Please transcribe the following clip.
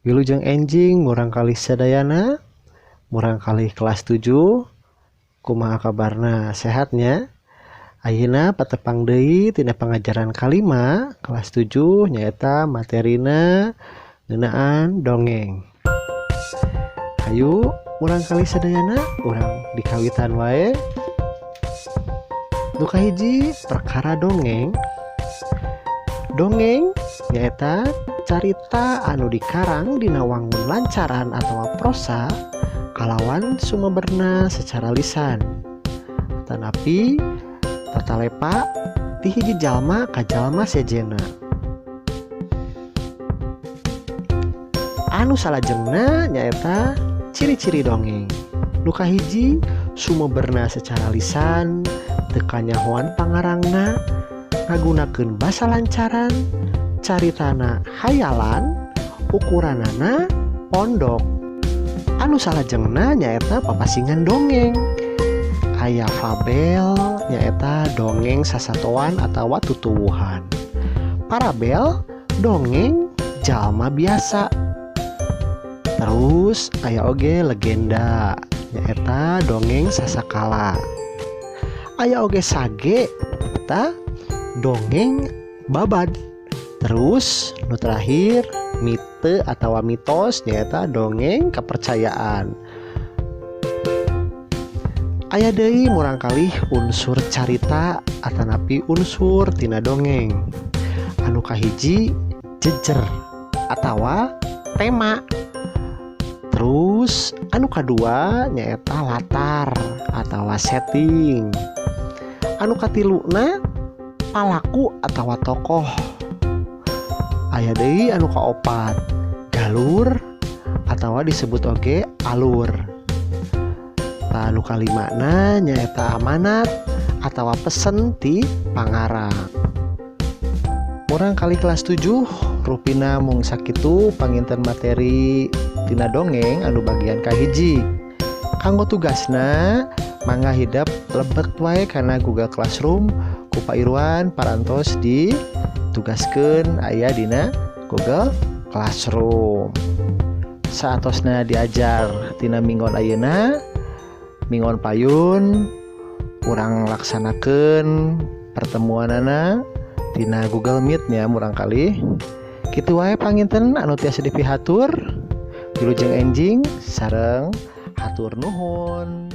Wilujeng enjing murangkalih sadayana, murangkalih kelas 7. Kumaha kabarna, sehatnya? Ayeuna patepang deui tina pangajaran kalima kelas 7 nyaeta materina ngeunaan dongeng. Hayu murangkalih sadayana, urang dikawitan wae. Nu kahiji, perkara dongeng. Dongeng nyaeta carita anu dikarang dina wangun lancaran atawa prosa kalawan sumeberna secara lisan, tanapi tatalepa ti hiji jalma ka jalma sejenna. Anu salajengna nyaeta ciri-ciri dongeng. Nu kahiji, sumeberna secara lisan, teu kanyahoan pangarangna, ngagunakeun basa lancaran, caritana hayalan, ukuranana pondok. Anu salajengna nyaeta papasingan dongeng. Aya fabel nyaeta dongeng sasatoan atawa tutuwuhan. Parabel dongeng jalma biasa. Terus aya oge legenda nyaeta dongeng sasakala. Aya oge sage eta dongeng babad. Terus nu terakhir mite atawa mitos nyaeta dongeng kepercayaan. Aya deui murangkalih unsur carita atanapi unsur tina dongeng. Anu kahiji, jejer atawa tema. Terus anu kadua nyaeta latar atawa setting. Anu katiluna palaku atawa tokoh. Aya deui anu kaopat, galur atawa disebut oge alur. Tah, anu kalimana nyaeta amanat atawa pesen ti pangarang. Murangkalih kelas 7, rupina mung sakitu panginten materi tina dongeng anu bagian kahiji. Kanggo tugasna, mangga hidep lebet wae kana Google Classroom, ku Pak Irwan parantos ditugaskeun aya dina Google Classroom. Saatosna diajar tina minggon ayeuna, minggon payun urang laksanakeun pertemuanana tina Google Meet nya murangkalih. Kitu wae panginten anu tiasa dipihatur. Wilujeng enjing sareng hatur nuhun.